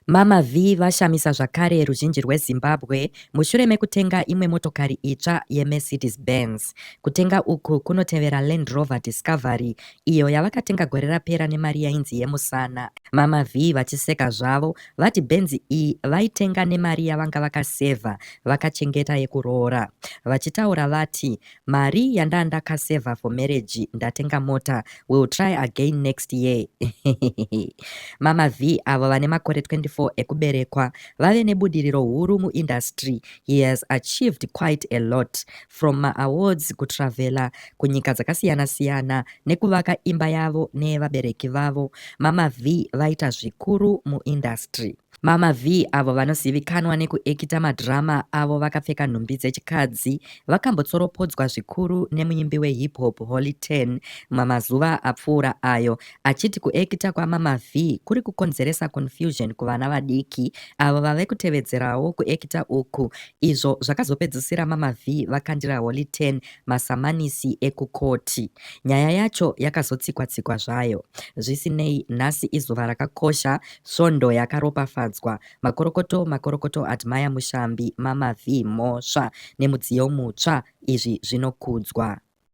Mama Vee vashamisa zvakare ruzhinji rweZimbabwe mushure mekutenga imwe motokari itsva yeMercedes Benz. Kutenga uku kunotevera Land Rover Discovery iyo yavakatenga gore rapera nemari yainzi yemusana. Mama Vee vachiseka zvavo vati Benz iyi vaitenga nemari yavanga vakasevha vakachengeta yekuroora. Vachitaura vati, Mari yandandakasevha for marriage ndatenga mota, will try again next year. Mama Vee avo vane makore 24 ekuberekwa vave nebudiriro huru muindustry. He has achieved quite a lot from maawards, kutravela kunyika dzakasiyana-siyana nekuvaka imba yavo neyevabereki vavo. Mama Vee vaita zvikuru muindustry. Mama Vee avo vanozivikanwa nekuekita madhirama avo vakapfeka nhumbi dzechikadzi vakambotsoropodzwa zvikuru nemuimbi wehip hop Holy Ten mamazuva apfuura ayo achiti kuekita kwaMama Vee kuri kukonzeresa confusion kuvana vadiki avo vave kutevedzerawo kuekita uku izvo zvakazopedzisira Mama Vee vakandira Holy Ten masamanisi ekukoti. Nyaya yacho yakazotsikwa-tsikwa zvayo. Zvisinei, nhasi izuva rakakosha, svondo yakaropafadzwa. Makorokoto, makorokoto Admire Mushambi, Mama Vee Mhosva nemudziyo mutsva, izvi zvinokudzwa.